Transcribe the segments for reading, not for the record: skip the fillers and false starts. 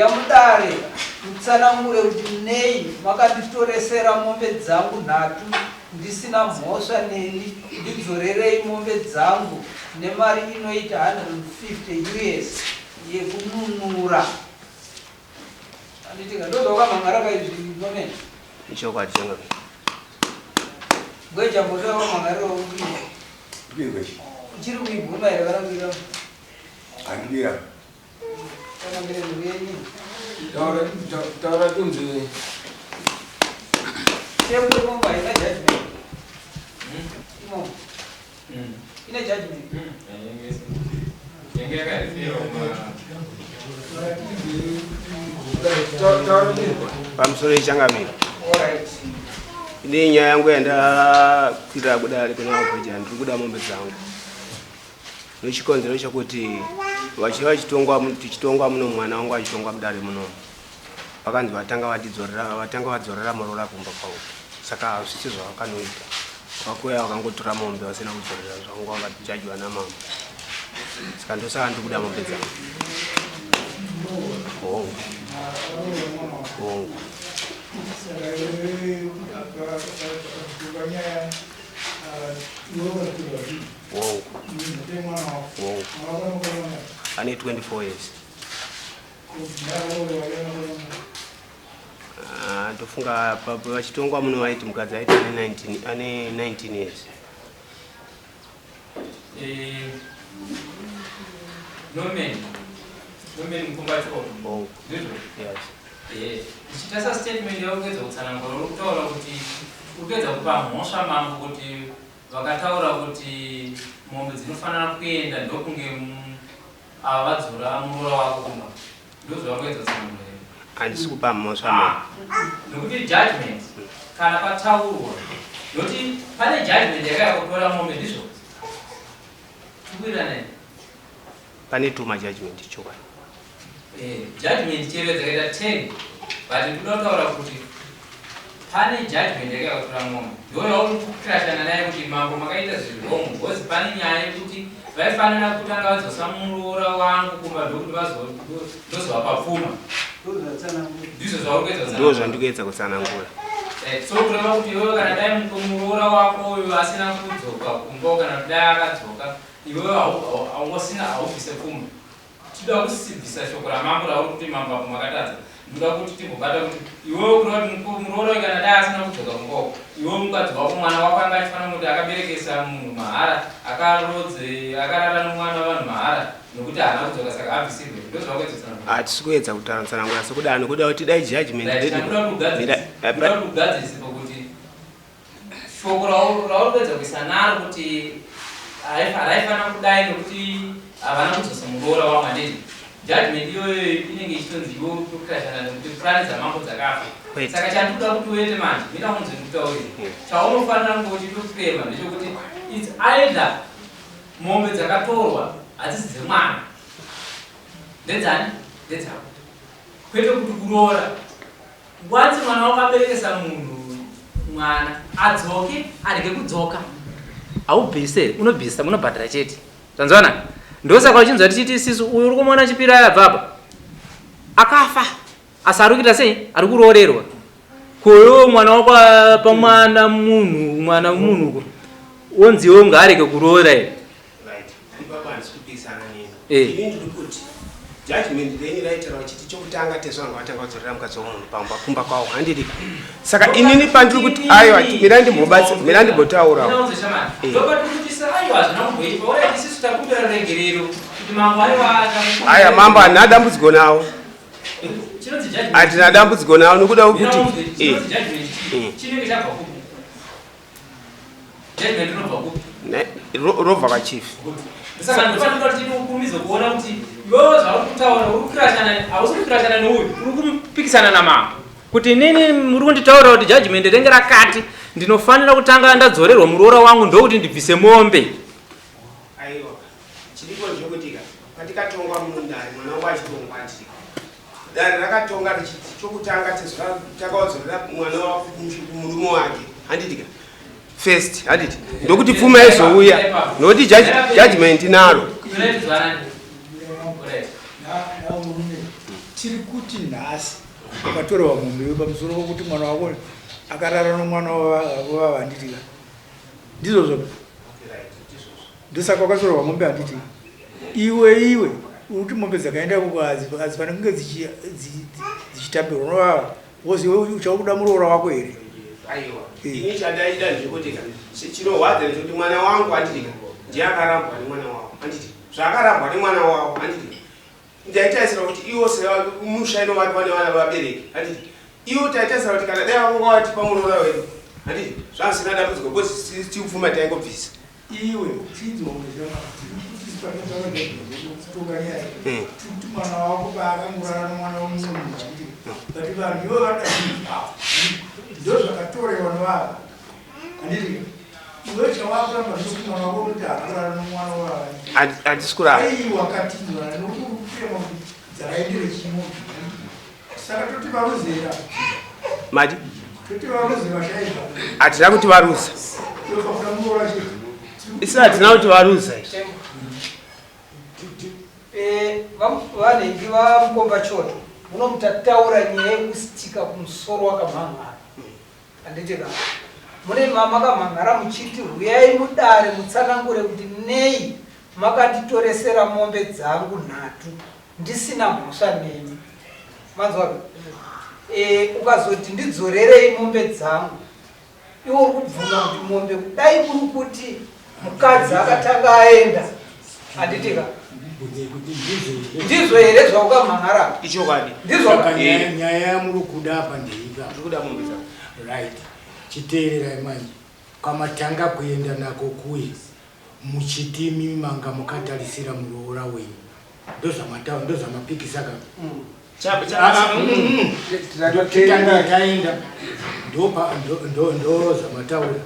Mudare mutsanangure kuti nei makanditoresera mombe dzangu nhatu ndisina mhosva neni. Ndidzorerei mombe dzangu nemari inoita 150 US yekununura. Anditika ndozvawakamhan'ara kaizvi, Norman? Ichokwadi, changamire. Gweja, mhosva yawakamhan'arira uri uchiri kuibvuma here kana kuiramba? Handikuiramba. Kana mire yenyu. Taura kunzi. Tembo imomo haina judgment. Imomo. Ine judgment. Yenge yakarifira kuma. Taura kunzi. Pamusoro, ichangamire. Alright. Ine nyaya yangu yandakwira kudare kuna vagweja. Ndiri kuda mombe dzangu nechikonzero chekuti vachiva vachitongwa, tichitongwa muno, mwana wangu achitongwa mudare muno, vakanzi vatanga vatidzorera, vatanga vadzorera muroora kumba kwavo. Saka hazvisi zvavakanoita. Vakuya vakangotora mombe vasina kudzorera zvangu, vakajajwa namambo. Saka ndosaka ndiri kuda mombe dzangu. Hongu. Saka iwewe akatonga nyaya, iwe ukatorwa zvinhu? Hongu. Mwana wako? Hongu. Mwana wako anokorona? Ane 24 years. Kuzi Ah, ndofunga vachitongwa muno vaiti mukadzi aiti ane 19, ane 19 years. Norman Mukumbachoro? Hongu. Ndizvo? Yes. Tichitarisa statement yako, kuedza kutsanangura, uri kutaura kuti uri kuedza kupa mhosva mambo kuti vakataura kuti mombe dzinofanira kuenda ndokunge ava vadzora muroora wako kumba. Ndozvauri kuedza kutsanangura here? Handisi kupa mhosva mambo. Nokuti judgment kana pataurwa, nokuti pane judgment yakaya kutora mombe, ndizvo tikuwirirana here? Pane two majudgment, chokwadi. Judgment chero dzakaita 10, but ndikuda kutaura kuti pane judgment yakaya kutora mombe, ndo yauri kuclashana naye kuti mambo makaita zviri wrong, because pane nyaya yekuti vaifanira kutanga vadzosa muroora wangu kumba ndokuti ndozovapa pfuma. Ndozvatsanangura. Ndizvo zvauri kuedza Ndo kutsanangura? zvandikuedza kutsanangura. So kureva kuti iwewe kana dai muroora wako uyu asina kudzoka kumba, kana kuti dai akadzoka, iwewe hausina, haubvise pfuma. Tinoda kusibvisa shoko ramambo rauri kuti mambo apo makatadza. Ndoda kuti timbobata kuti iwewe, kureva kuti muroora uyu kana dai asina kudzoka kumba uko, iwewe mukadzi wako, mwana wako anga achifanira kuti akaberekesa munhu mahara, akarodze, akarara nomwana wavanhu mahara, nokuti haana kudzoka, saka abvisirwe. Ndozvakuedza kutsanangura? Hatisi kuedza kutsanangura sekudaro, nekuda kuti dai judgment Right, ndoda kuti ugadzirise pakuti shoko rauri kuedza kuisa naro kuti raifanira kudai nokuti havana kudzosa muroora wangu, handiti? Judgment iyoyo inenge ichitonzi iwe kuclashana nekuti purani dzamambo dzakafa. Wait. Saka chandikuda kuti uete manje, mina unzi ndikutaurire, chaunofanira kunge uchitoclaima ndechekuti it's either mombe dzakatorwa hadzisi dzemwana, ndedzani? Ndedzako, kwete kuti kuroora. Once mwana wako aberekesa munhu mwana, adzoke arege kudzoka, haubvise, unobvisa, munobhadhara chete. Zvanzwana? Ndosaka uchinzwa tichiti isisu uyu uri kumuona chipira abva apa akafa, asi ari kuita sei? Ari kuroorerwa. Koyo mwana wako pamwana munhu, mwana munhu uko onziwo ngaarege kuroora here? Right, ipapo handisi kupikisana neni. Eh. Ini ndiri kuti judgment renyu raitaura vachiti chokutanga tezvanga vatanga vadzorera mukadzi womunhu pamba kumba kwavo, handidi? Saka inini pandiri kuti aiwa, mira ndimbobatsi, mira ndimbotaurawo. Eh. Aiwa, hazvina kumboitwa. Alright, isusu takumbira ruregerero kuti mambo, aiwa. Aya, mambo handina dambudziko nawo. Chinonzi judgment. Handina dambudziko nawo nekuda kwekuti Chinonzi judgment chinenge chabva kupi? Judgment inobva kupi? Robva kwachief. Saka ndofanira kuti tinokurumidza kuona kuti iwewe zvauri kutaura uri kuclashana, hausi kuclashana neuyu, uri kupikisana namambo kuti inini muri kunditaurira kuti judgment renge rakati ndinofanira kutanga ndadzorerwa muroora wangu ndokuti ndibvise mombe. Aiwa, chiripo ndechekutika patikatongwa munodare, mwana wangu achitongwa, handiti? Dare rakatonga richiti chokutanga takaodzorera mwana wako kumurume wake, handitika? First, handiti? Ndokuti pfuma izouya, nokuti judgment naro. Tinoitizwanani? Alright. Naurume tiri kuti Kuti nhasi wakatorerwa mombe iwe pamusoro pokuti mwana wako akarara nomwana wavava handiti ka? Ndizvozvo. Ndosaka wakatorerwa mombe handiti? Iwe iwe uri kuti mombe dzakaenda ikoko hadzifaniri kunge dzichitambirwa novava because iwe uchakuda muroora wako here? Aiwa. Ini chandaida ndechekuti ka chinorwadza ndechekuti mwana wangu handiti ka ndiye akarambwa nemwana wavo handiti zvaakarambwa nemwana wavo handiti ndaitarisira kuti iwo semusha inovatwa nevana vabereki handiti iwo taitarisira kuti kana dai vanga vatipa muroora wedu handiti zvanga zvisina dambudziko because tiupfuma taingobvisa. Iwe chinzwa tonga nyaya kuti mwana wako paakangorara nomwana wemumwe munhu handiti but vanhu ivo vada zvinhu zvavo ndozvakatorewa nevava handiti iwe chawakuramba ndechekuti mwana wako unoti hakurara nomwana wavava Handisi kurara. Aiwa katinzwa nokuti uri kufema kuti dzakaendere chimwe saka toti varuzera Mati toti varuze vashaizva hatina kuti varuza. tofakuda muroora chete. Isi hatina kuti varuza. Vanenge vamukomba choto munomutataura nyaya yekusitika kumusoro wakamhan'ara handiti ka mune makamhan'ara muchiti huyai mudare mutsanangure kuti nei makanditoresera mombe dzangu nhatu ndisina mhosva nemi manzwa ukazoti ndidzorerei mombe dzangu iwe uri kubvuma kuti mombe kudai kuri kuti mukadzi akatanga aenda handiti ka ndizvo here zvaukamhan'ara Ichokwadi. ndizvo Saka nyaya yamuri kuda apa ndeipa Ndiri kuda mombe dzangu. Right, chiteererai manje kwamatanga kuenda nako kuye muchiti imi manga mukatarisira muroora wenyu ndozvamataura ndozvamapikisa ka Ah, ah, Tanga taenda ndo zvamataura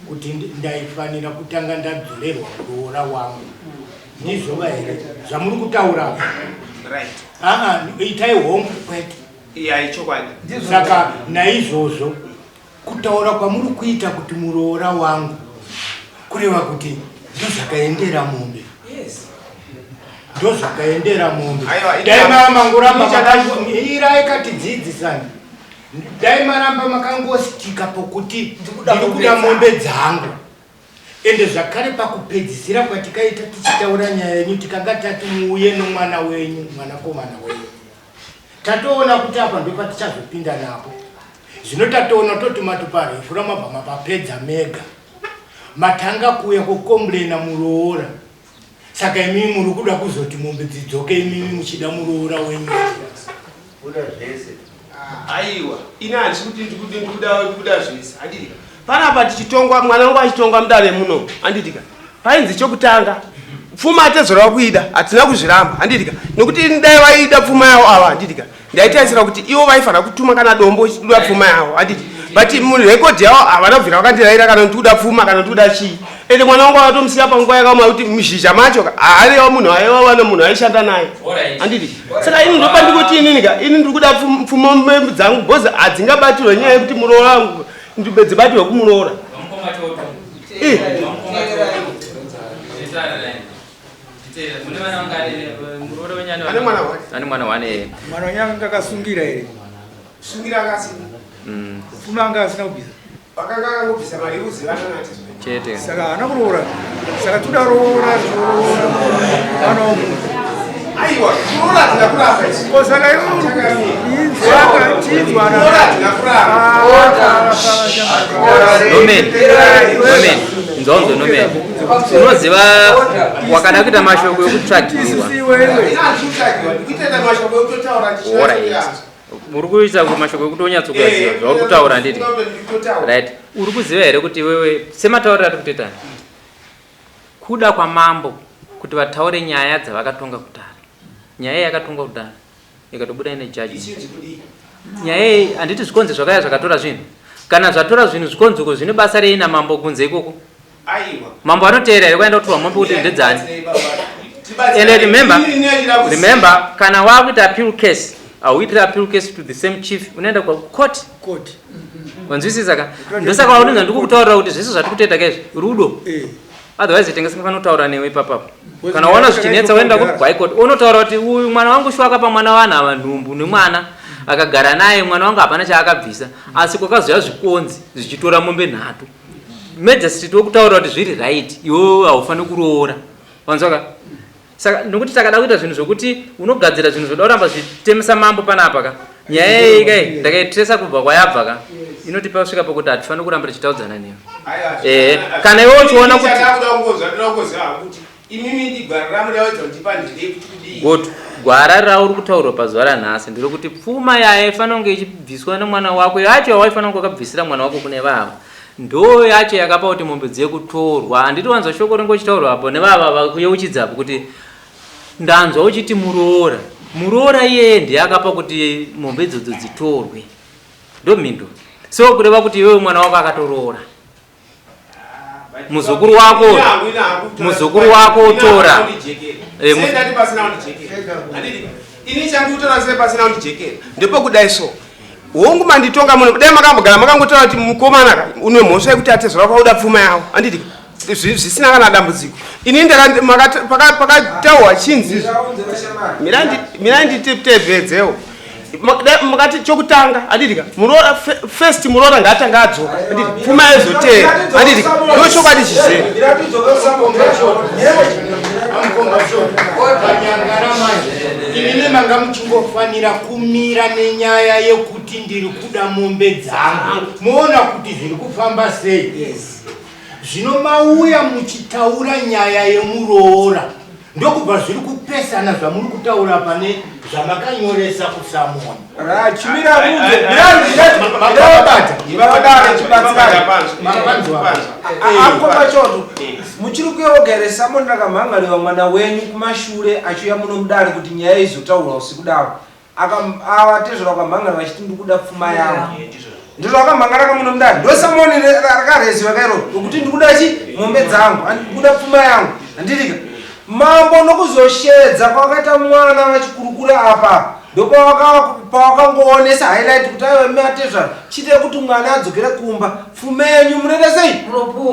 kuti ndaifanira kutanga ndadzorerwa muroora wangu ndizvova here zvamuri kutaura apa? Right. Aa, itai hongu kwete. Iya ichokwadi. Saka naizvozvo kutaura kwamuri kuita kuti muroora wangu kureva kuti ndozvakaendera mombe. Ndozvakaendera mombe. Aiwa, Dai mangoramba irai katidzidzisani. Dai maramba makangostika pokuti Ndikuda ndiri kuda mombe mombe dzangu. Ende zvakare pakupedzisira kwatikaita tichitaura nyaya yenyu tikanga tati muuye nomwana wenyu mwanakomana wenyu. Tatoona kuti apa ndopatichazopinda napo. Zvino tatoona toti matoparefu ramabva mapapedza mega. Matanga kuuya kukomburena muroora. Saka imimi muri kuda kuzoti mombe dzidzoke imimi muchida muroora wenyu. Kuda zvese. Aiwa, ini handisi kuti ndikuda zvese handiti ka. Panapa tichitongwa mwana wangu achitongwa mudare muno handiti ka. Painzi chokutanga pfuma atezora kuida hatina kuzviramba handiti ka. Nokuti ini dai vaida pfuma yavo ava handiti ka. Ndaitarisira kuti ivo vaifanira kutuma kana dombo kuda pfuma yavo handiti. But murekodhi yavo havana kubvira vakandiraira kana kuti kuda pfuma kana kuti kuda chii. Ende mwana wangu akatomusiya panguva yakaoma kuti muzhizha macho ka haariwo munhu aiwa wana munhu aishanda naye. Handiti. Saka ini ndopa ndikuti inini ka ini ndiri kuda pfuma dzangu because hadzingabatirwe nyaya yekuti muroora wangu dzibatirwe kumuroora. Vamukoma Choto. Vamukoma Choto. Titeerera. Mune vana vangani? Muroora wenyu ane Ane mwana one. Ane mwana one. Mwana wenyu akanga akasungira here? Sungira akasina. Pfuma anga asina kubvisa. Vakanga akangobvisa mari yekuzivana nacho. Chete. Saka haana kuroora. Saka toda roora roora mwana womunhu. Aiwa, kuroora hatina kuramba isu. Ko saka iwe uri kuti chinzwana. Kuroora hatina kuramba. Nomen. Nomen. Nzonzo Nomen. Unoziva wakada kuita mashoko ekutsvagiwa. Isusu iwe iwe. Ini handisi kutsvagiwa, ndikutoita mashoko ekutotaura Alright. Muri kuita mashoko ekutonyatsokuraziva zvauri kutaura handiti? Right. Uri kuziva here kuti iwewe sematauriro atiri kutoita kuda kwamambo kuti vataure nyaya dzavakatonga kudhara. Nyaya yakatongwa kudhara ikatobuda ine judgment. Nyaya iyi handiti zvikonzi zvakaya zvakatora zvinhu. Kana zvatora zvinhu zvikonzi zvine basa rei namambo kunze ikoko? Aiwa. Mambo anoteera here kwaenda kutorwa mombe kuti ndedzani? And remember, remember kana wakuita appeal case hauitiri appeal case to the same chief unoenda kucourt. Court. Wanzwisisa ka? Ndosaka waunonza ndikukutaurira kuti zvese zvatiri kutoita kaizvi rudo. Otherwise tinge singafanira kutaura newe ipapapo. Kana waona zvichinetsa woenda kuHigh Court unotaura kuti uyu mwana wangu shuwa akapa mwana wanhu ava nhumbu nemwana akagara naye mwana wangu hapana chaakabvisa asi kwakazouya zvikonzi zvichitora mombe nhatu. Magistrate wokutaura kuti zviri right iwe haufaniri kuroora. Wanzwa ka? Saka nokuti takada kuita zvinhu zvokuti unogadzira zvinhu zvoda kuramba zvichitemesa mambo panapa ka. Nyaya iyi kai ndakaitresa kubva kwayabva ka. Inotipa kusvika pakuti hatifaniri kuramba tichitaudzana newe. Eh, kana iwe uchiona kuti Good. Gwara rauri kutaurwa pazuva ranhasi nderekuti pfuma yaifanira kunge ichibviswa nemwana wako yacho yawaifanira kunge wakabvisira mwana wako kune vava ndo yacho yakapa kuti mombe dzekutorwa. Handiti wanzwa shoko ringe uchitaurwa apo nevava vakuyeuchidza apo kuti ndanzwa uchiti muroora muroora iyeye ndiye akapa kuti mombe idzodzo dzitorwe ndo mhinduro. So kureva kuti iwewe mwana wako akatoroora muzukuru wako muzukuru wako otora eh, ini chandikutora sei pasina kundijekera ndepokudai so hongu manditonga muno dai makambogara makangotaura kuti mukomana ka une mhosva yekuti atezvara kwauda pfuma yavo anditi zvisina kana dambudziko ini pakataurwa chinzi mirai nditebvedzewo makati chokutanga anditi ka muroora first muroora ngaatanga adzoka anditi pfuma yezoteera anditi ndo chokwadi chizere Inini manga muchingofanira kumira nenyaya yekuti ndiri kuda mombe dzangu moona kuti zviri kufamba sei. Zvino mauya muchitaura nyaya yemuroora ndokubva zviri kupesana zvamuri kutaura pane zvamakanyoresa kusamoni. Chimira munze, mirabata, vavadare chibatsirai. Akoma choto, muchiri kuyoga here samoni rakamhan'ariwa mwana wenyu kumashure achiuya muno mudare kuti nyaya izotaurwa usiku daro. Ava tezvara vakamhan'ara vachiti ndikuda pfuma yangu. Ndizvo vakamhan'ara kamuno mudare. Ndosamoni rakareziwa kairo rokuti ndikuda chi mombe dzangu, ndikuda pfuma yangu. Handitika. Mambo nokuzoshedza kwakaita mwana vachikurukura apa ndopawakangoonesa highlight kuti aiwa imi atezvara chiite kuti mwana adzokere kumba pfuma yenyu munoita sei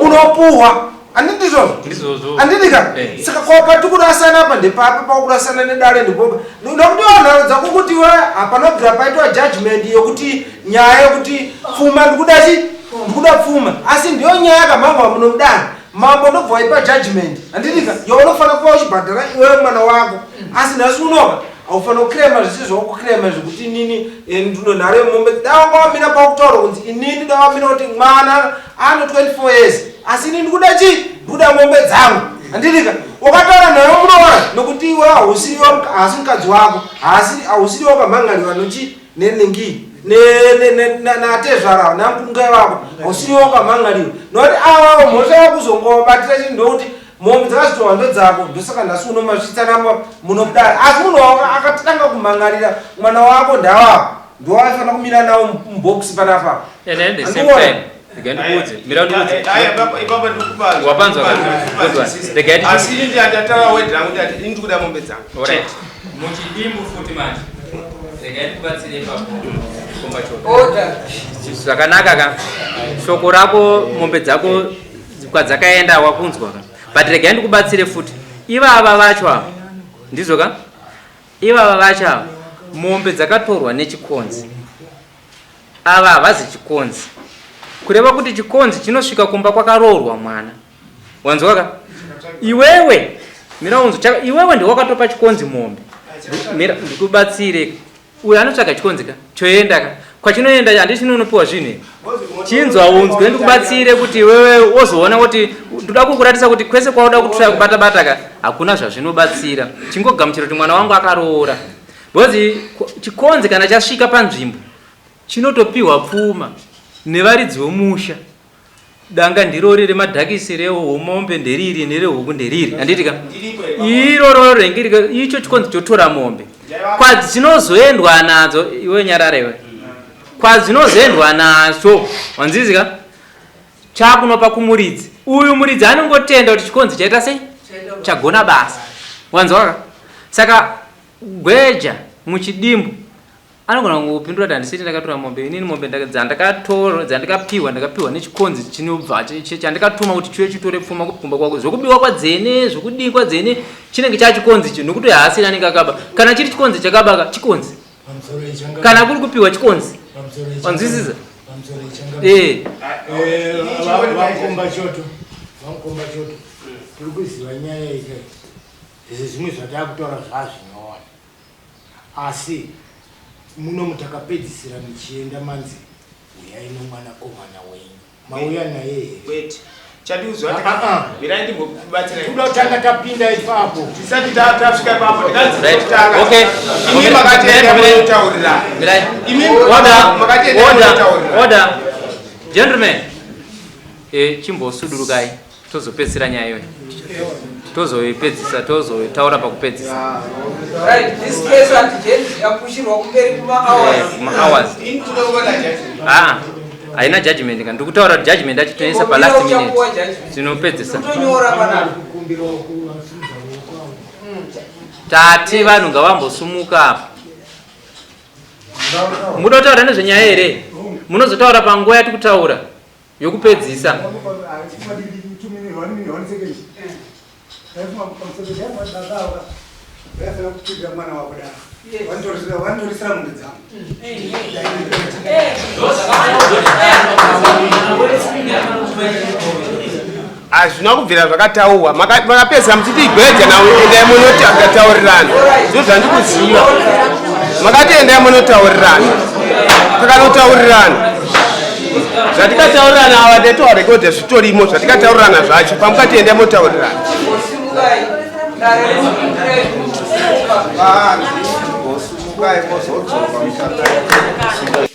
munopuhwa handiti ndizvozvo Ndizvozvo. handiti ka Eh. saka kwa patikurasana apa ndepapi pakurasana nedare ndipo nokuti vanharo dzako kuti we hapanobvira paitwa judgment yokuti nyaya yokuti pfuma ndikuda chi ndikuda pfuma asi ndiyo nyaya yakamhangwa muno mudare mambo ndobva waipa judgment handiti ka yaunofanira kuva uchibhadhara iwewe mwana wako asi nhasi unoka haufanira kukrema zvisi zvakukrema zvekuti inini eh, ndinonhare mombe dai wanga wamira pakutaura kunzi inini dai wamira kuti mwana ano 24 years asi inini ndikuda chii ndikuda mombe dzangu handitika wakataura naye munoona nokuti iwe hausiriwo haasi mukadzi wako haasi hausiriwo wakamhan'ariwa nochi nenengi natezvara namukungai wako hausiriwo wakamhan'ariwa nokuti ava mhosva yakuzongovabatira chinhu ndokuti Mombe dzakazotorwa ndodzako ndosaka nhasi uno masvitsana muno mudare asi munhu akatanga kumhan'arira mwana wako ndawako ndowaifanira kumira nawo mubhokisi panapa. And at the same time, rega ndikuudze, mira ndikuudze. Wapanzwa ka? Good one. Rega ndikuudze. Asi ini ndataura word rangu ndati ini ndikuda mombe dzangu. Alright. Muchidimbu futi manje. Rega ndikubatsire ipapo. Komba choto. Order. Zvakanaka ka? Shoko rako mombe dzako kwadzakaenda wakunzwa ka but regai ndikubatsire futi ivava vacho ava ndizvo ka ivava vacho ava mombe dzakatorwa nechikonzi ava havazi chikonzi kureva kuti chikonzi chinosvika kumba kwakaroorwa mwana wanzwa ka iwewe mira unzwa iwewe ndiwe wakatopa chikonzi mombe mira ndikubatsire Uyo anotsvaga chikonzi ka choenda ka kwachinoenda handi chinonopiwa zvinhu here chinzwa unzwe ndikubatsire kuti iwewe wozoona kuti ndoda kukuratidza kuti kwese kwauda kutraya kubata bata ka hakuna zvazvinobatsira chingogamuchira kuti mwana wangu akaroora because chikonzi kana chasvika panzvimbo chinotopiwa pfuma nevaridzi vomusha Danga ndirori remadhakisi rehomombe nderiri nerehuku nderiri handiti ka iroro renge icho chikonzi chotora mombe kwadzinozoendwa nadzo iwe nyarara iwe kwadzinozoendwa nadzo wanzizi ka chakunopa kumuridzi uyu muridzi anongotenda kuti chikonzi chaita sei chagona basa wanzwa ka saka gweja muchidimbu. Anogona kungopindura kuti handisiti ndakatora mombe inini, mombe dzandakatora, dzandakapiwa, ndakapiwa nechikonzi chinobva chandakatuma kuti chiuye chitore pfuma kumba kwako. Zvokubiwa kwadzene, zvokudii kwadzene, chinenge chachikonzi icho, nokuti haasiri anenge akaba. Kana chiri chikonzi chakabaka, chikonzi. Kana kuri kupiwa, chikonzi. Wanzwisisa? Eh. Vamukomba Choto, vamukomba Choto, tiri kuziva nyaya iyi kai. Zvese zvimwe zvatakutaura zvazvinyowani, asi muno mutakapedzisira muchienda manzi uyai nomwanakomana wenyu. Mauya naye here? Kwete. Chandiudzwa Ah, ah. mirai ndimbobatsirai. Kuda kutanga tapinda ipapo. Tisati tasvika ipapo, ndikanzi Right. kutanga. Okay. Imi Okay. makati enda Mirai. munotaurirana. Mirai. Imi Order. makati enda Order. munotaurirana. Order. Gentlemen. Chimbosudurukai, tozopedzisira nyaya iyoyo. Tozoipedzisa, tozoitaura pakupedzisa. Right, this case adjourned, yapushirwa kumberi kuma hours. Kuma hours. Ini toda kuona judgment. Ah, haina judgment ka. Ndikutaura kuti judgment yacho tinoisa pa last minute. Uchapuwa judgment. Tinopedzisa. Kutonyora panapa. Kukumbira kuvasimudza ruoko avo. Tati vanhu ngavambosumuka apa. Muda kutaura nezvenyaya here? Munozotaura panguva yati kutaura yokupedzisa. Vaifana mwana wako daro, vanitorisira mombe dzangu. Hazvina kubvira zvakataurwa. Makapedzisa muchiti igweja naendai munotaurirana. Zvo zvandikuziva, makati endai munotaurirana, takanotaurirana. Zvatikataurirana ava ndetowarekodha, zvitorimo zvatikataurirana zvacho pamukati endai munotaurirana. Simukai. Dare risimukai. Vanzi, vosumukai mozodzoka muchatanga.